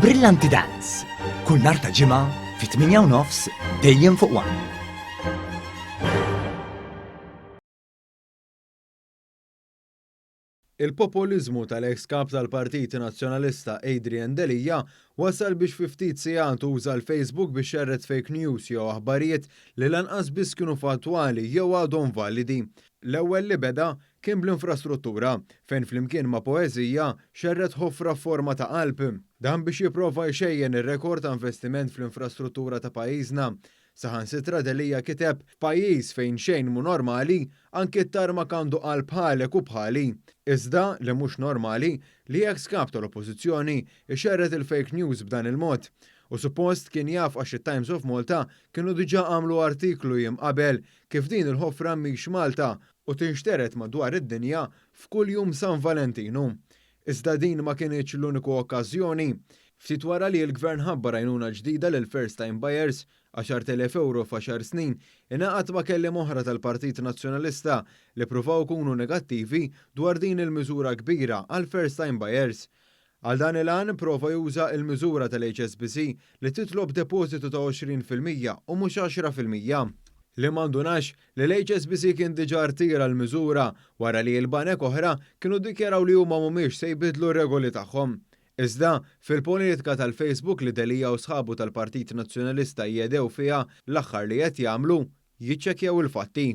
Brillanti Dance, kull nhar ta' Ġimgħa fit-8:30 dejjem fuq One. Il-popoliżmu tal-eks Kap tal-Partit Nazzjonalista Adrian Delia wasal biex fi ftit sigħat uża l-Facebook biex xerred fake news jew aħbarijiet li lanqas biss kienu fattwali jew għadhom validi. L-ewwel li beda kien bl-infrastruttura, fejn flimkien ma' poeżija xerred ħofra f'forma ta' qalb. Dan biex jipprova jxejjen ir-rekord ta' investiment fl-infrastruttura ta' pajjiżna. Saħansitra Delia kiteb, F'pajjiż fejn xejn mhu normali, anki t-tarmak għandu qalb bħalek u bħali. Iżda, li mhux normali, li eks Kap tal-Oppożizzjoni jxerred il-fake news b'dan il-mod. U suppost kien jaf għax it-Times of Malta kienu diġà għamlu artiklu jiem qabel kif din il-ħofra mhix Malta u tinxtered madwar id-dinja f'kull jum San Valentinu. Iżda din ma kinitx l-uniku okkażjoni. Ftit wara li l-Gvern ħabbar għajnuna ġdida lil first time buyers, €10,000 f'għaxar snin, ingħaqad ma' kelliem oħra tal-Partit Nazzjonalista li ppruvaw ikunu negattivi dwar din il-miżura kbira għal first time buyers. Għal dan il-għan prova juża il-miżura tal-HSBC li titlob depożitu ta' 20% u mhux 10%. Li ma ndunax li l-HSBC kien diġà rtira l-miżura wara li l-banek oħra kienu ddikjaraw li huma mhumiex se jbiddlu r-regoli tagħhom. Iżda, fil-politika tal-Facebook li Delia u sħabu tal-Partit Nazzjonalista jedew fiha, l-aħħar li qed jagħmlu, jiċċekkjaw il-fatti.